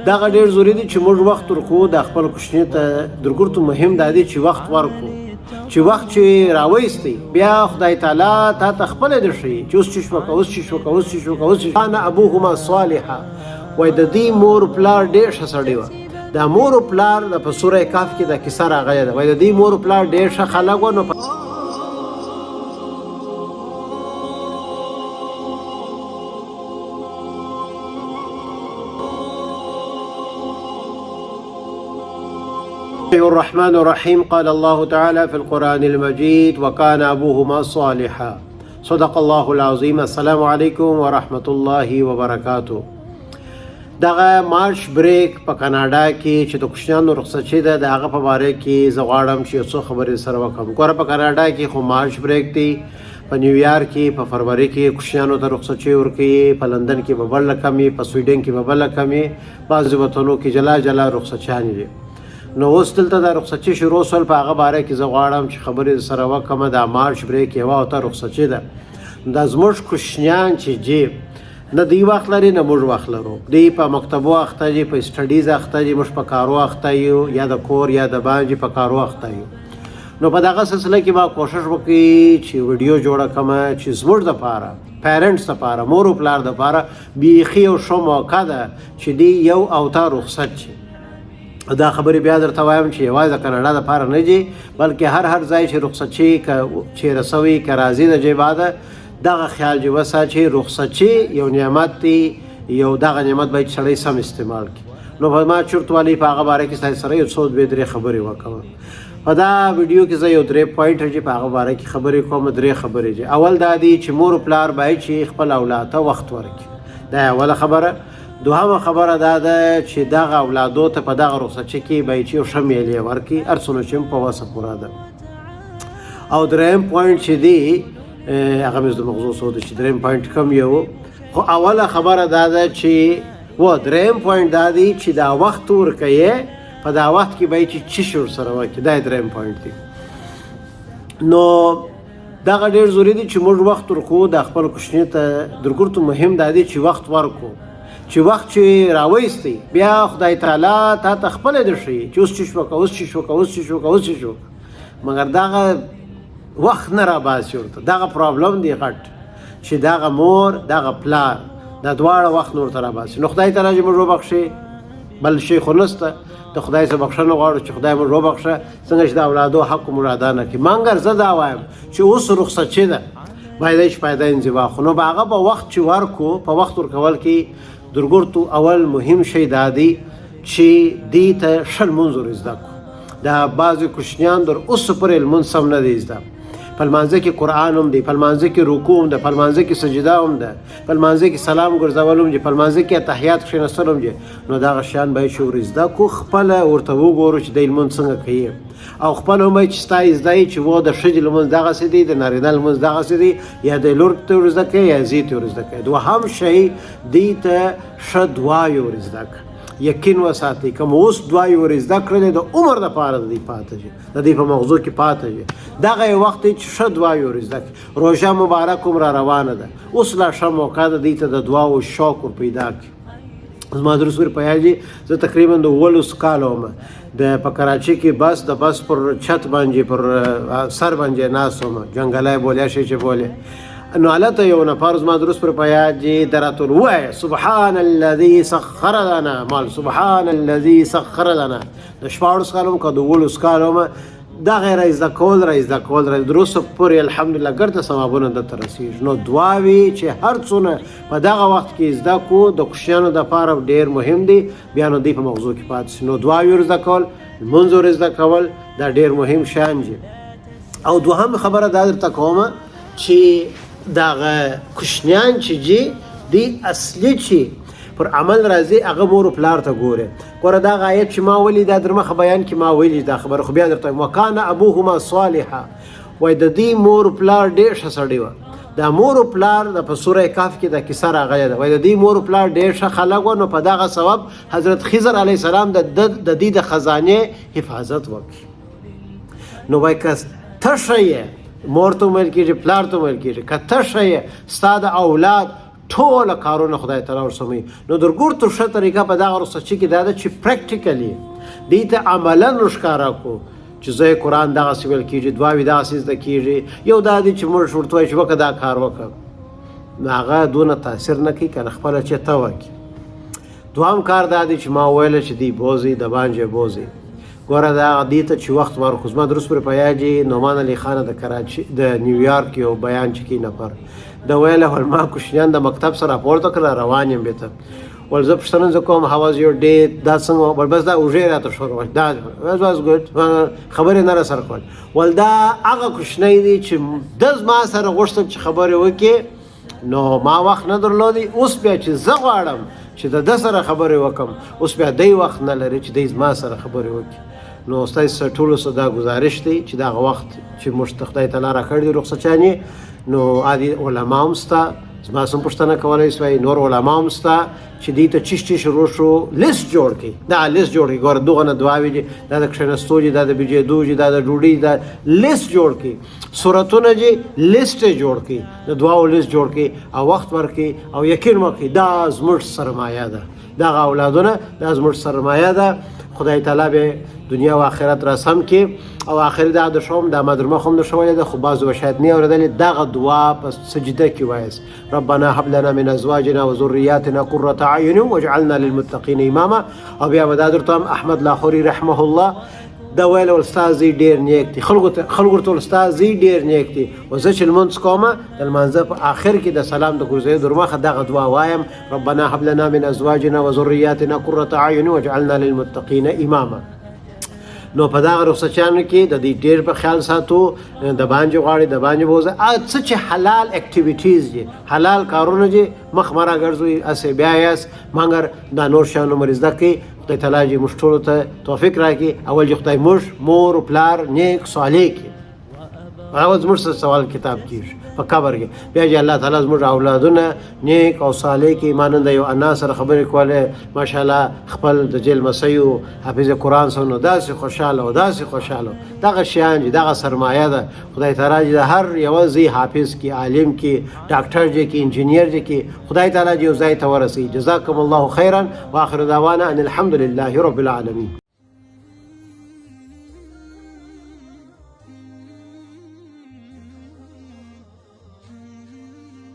دغه ډیر ضروري دی چې موږ وخت ورکو د خپل کوچني ته. درګرتو مهم دا دی چې وخت ورکو، چې وخت چې راويستي بیا خدای تعالی تا ته خپل درشي چې اوس چې شو، اوس چې شو، اوس چې شو، اوس چې. انا ابوهما صالحا، وای د دې مور پلار ډیر ښه سړی و. دا مور پلار د په سوره کاف کې دا کیسه راغلې ده. وای د دې مور پلار ډیر ښه خلک و. نو الرحمن الرحيم. قال الله تعالى في القرآن المجيد: وكان أبوهما صالحا. صدق الله العظيم. السلام عليكم ورحمة الله وبركاته. دغه March break په کاناډا کې چې د کوچنیانو رخصتي ده، د هغه په باره کې زه غواړم چې یو څو خبرې سره وکړم. ګوره، په کاناډا کې خو March break دی، په نیویارک کې په فروري کې کوچنیانو ته رخصتي ورکوي، په لندن کې به بل رقم وي، په سویډن کې به بل رقم وي، بعضې وطنو کې جلا جلا رخصتیانې دي. نو اوس دلته دا رخصتي شروع شول، په هغه باره کې زه غواړم چې خبرې سره وکړم. دا March break یوه او ته رخصتي ده. دا زموږ کوچنیان چې جی نه دی وخت لري نه موږ وخت لرو. دی په مکتبو اخته دي، په studies اخته دي، موږ په کارو اخته یو، یا د کور یا د باندې په کارو اخته یو. نو په دغه سلسله کې ما کوشش وکړي چې ویډیو جوړه کړم چې زموږ دپاره، parents دپاره، مور او پلار دپاره بیخي یو ښه موقع ده چې دی یو او تا رخصت شي. دا خبرې بیا درته وایم چې یوازې د کاناډا دپاره نه دي، بلکې هر هر ځای چې رخصت شي، که چې رسوي که راځي د جې دغه خیال چې وسه چې رخصت یو نعمت دی، یو دغه نعمت باید سړی سم استعمال کړي. نو په ما چرت والی په هغه باره کې ستاسو سره یو څو دوې درې خبرې وکړم. په دا ویډیو کې زه یو درې point چې په هغه باره کې خبرې کوم، درې خبرې دي. اول دا دی چې مور او پلار باید چې خپل اولاد ته وخت ورکړي، دا اوله خبره. دوهمه خبره دا ده چې دغه اولادو ته په دغه رخصتي کې باید چې یو ښه میلې ورکړي، هر څونه چې هم په وسه پوره ده. او دریم point چې دی، هغه مې د مغزو سو چې دریم point کم یو، خو اوله خبره دا ده چې و دریم point دا دی چې دا وخت ورکوي، په دا وخت کې باید چې چی شي ورسره وکړي، دا دریم point دی. نو دغه ډیر ضروري دی چې موږ وخت ورکو د خپل کوچني ته. درګرتو مهم دا دی چې وخت ورکو، چې وخت چې راويستي بیا خدای تعالی تا ته خپل درشي چې اوس چې شو، اوس چې شو، اوس چې شو، اوس چې شو. مګر دغه وخت نه را باسي ورته. دغه problem دی غټ چې دغه مور دغه پلار دا دواړه وخت نور ته را باسي. نو خدای تعالی چې موږ وبخښي، بل شي خو نشته. د خدای څخه بخښنه غواړو چې خدای موږ وبخښه، څنګه چې د اولادو حق موږ ادا نه کړي. مګر زه دا وایم چې اوس رخصت چې ده، باید چې پیدا انزوا خو نو هغه به وخت چې ورکو، په وخت ورکول کې درګورتو اول مهم شی دا دی چې دې ته ښه لمونځ ور زده کړو. دا بعضې کوچنیان در اوسه پورې لمونځ سم نه دی زده. په لمانځه کې قرآن هم دی، په لمانځه کې رکوع هم ده، په لمانځه کې سجده هم ده، په لمانځه کې سلام ګرځول هم دي، په لمانځه کې اتحیات کښېناستل هم دي. نو دغه شیان باید چې ور زده کړو، خپله ورته وګورو چې دی لمونځ څنګه کوي، او خپل هم چې ستا زده چې و د ښځې لمونځ دغسې دی، د نارینه لمونځ دغسې دی، یا د لور ته ور زده کوي یا زوی ته ور زده کوي. دوهم شی، دی ته ښه دعاوې ور زده کړه. یقین وساتئ، که مو اوس دعاوې ور زده کړلې، د عمر دپاره د دوی پاته شي، د دوی په مغزو کې پاته شي. دغه یو وخت دی چې ښه دعاوې ور زده کړي. روژه مبارک هم را روانه ده، اوس لا ښه موقع ده دوی ته د دعاوو شوق ور پیدا کړي. زما درس ور په یاد دي، زه تقریبا د 17 کالو وم، د په کراچۍ کې بس د بس پر چت باندې پر سر باندې ناست وم، جنګلی بولې شي چې بولې. نو هلته یو نفر زما درس پر په یاد دي درته ووایه: سبحان الذي سخر لنا مال، سبحان الذي سخر لنا. د 16 کالو که د 17 کالو وم، دغه را زده کول را زده کول را درس پورې الحمدلله ګرده ثوابونه درته رسېږي. نو دعاوې چې هر څونه په دغه وخت کې زده کو، د کوچنیانو دپاره ډېر مهم دی، بیا نو دوی په مغزو کې پاتې شي. نو دعاوې ور زده کول، لمونځ ور زده کول، دا ډېر مهم شیان دي. او دوهم خبره دا درته کوم چې دغه کوچنیان چې جي دی اصلي چې پر عمل راځي، هغه مور او پلار ته ګوره. ګوره، دا آیت چې ما ولید، دا درمخه بیان کې ما ویلي دا خبره، خو بیا درته وایم: وکانه ابوهما صالحا. وای د دې مور او پلار ډېر ښه سړی و. دا مور او پلار د په سوره کاف کې دا کیسه راغلې ده. وای د دې مور او پلار ډېر ښه خلک و، نو په دغه سبب حضرت خضر علیه السلام د دې د خزانې حفاظت وکړي. نو وای که ته ښه یې، مور ته ویل کېږي، پلار ته ویل کېږي، که ته ښه یې، ستا د اولاد ټوله کارونه خدای تعالی ورسموي. نو در ګورتو ښه طریقه په دغه رخصتي کې دا ده چې practically دوی ته عملا ورښکاره کړو چې زه قرآن دغسې ویل کېږي، دعاوې دغسې زده کېږي. یو دا دی چې موږ ورته وایو چې وکړه دا کار وکړه، نو هغه دونه تاثیر نه کوي که نه خپله چې ته وکړي. دوهم کار دا دی چې ما وویل چې دی بوځئ، د باندې یې بوځئ. ګوره دا دې ته چې وخت ورکړو، زما درس پورې په یاد دي نعمان علي خان د کراچي د نیویارک یو بیان چې کوي نفر ده ویل ول ما کوچنیان د مکتب سره راپورته کړه، روان یم بیرته. ول زه پوښتنه زه کوم how was your day، دا څنګه ول بس دا اوږې راته شروع دا was good، خبرې نه را سره کول. ول دا هغه کوچنی دی چې ده زما سره غوښتل چې خبرې وکړي، نو ما وخت نه درلودی. اوس بیا چې زه غواړم چې د ده سره خبرې وکړم، اوس بیا دی وخت نه لري چې دی زما سره خبرې وکړي. نو ستاسو سره ټولو سره دا ګزارش دی چې دغه وخت چې موږ ته خدای تعالی راکړی دی رخصتیانې، نو عادي علما هم سته، زما سم پوښتنه کولی سوای، نور علما هم سته چې دوی ته چیش چیش شروع شو لیست جوړ کړي، دا لیست جوړ کړي. ګوره دغه نه دعاوې دي، دا د کښېناستو دي، دا د بجېدو دي، دا د ډوډۍ، دا لیست جوړ کړي، سورتونه دي لیست یې جوړ کړي، د دعاو لیست جوړ کړي او وخت ورکړي او یقین وکړي دا زموږ سرمایه ده، دغه اولادونه دا زموږ سرمایه ده. خدای تعالی به دنیا او آخرت را سم کړي. او آخر دا د شوم دا مدرمه هم د شوی ده، خو بعضو به شاید نه اورېدلې. دغه دعا په سجده کې وایاست، ربنا هب لنا من ازواجنا وذرياتنا قرة اعين واجعلنا للمتقين اماما. او بیا به دا درته هم احمد لاهوري رحمه الله دا ویل استاد زی ډېر نیک دی، خلکو ته استاد زی ډېر نیک دی، او زه چې لمونځ کوم د لمانځه په آخر کې د سلام د ګرځېدو در مخه دغه دعا وایم، ربنا هب لنا من ازواجنا وذرياتنا قرة اعين واجعلنا للمتقين اماما. نو په دغه رخصتیانو کې د دې ډېر په خیال ساتو، د باندې غواړي د باندې بوځه، څه چې حلال activities دي، حلال کارونه دي، مخ مه راګرځوئ، هسې بیا یاست، مګر دا نور شیان مو زده کړئ. خدای تعالی دې موږ ټولو ته توفیق راکړي. اول دې خدای موږ مور و پلار نیک صالح کړي، هغه زموږ سره سوال کتاب کېږي په قبر کې. بیا چې الله تعالی زموږ اولادونه نیک او صالح کړي. ما نن د یو انا سره خبرې کولې، ماشاءالله خپل د جیل مسیو حافظ قرآن سره، نو داسې خوشحاله او داسې خوشحاله. دغه شیان دي، دغه سرمایه ده. خدای تعالی دې د هر یوه زوی حافظ کړي، عالم کړي، ډاکټر دې کړي، انجینر دې کړي، خدای تعالی دې یو ځای ته ورسوي. جزاکم الله خیرا واخر دعوانا ان الحمد لله رب العالمین.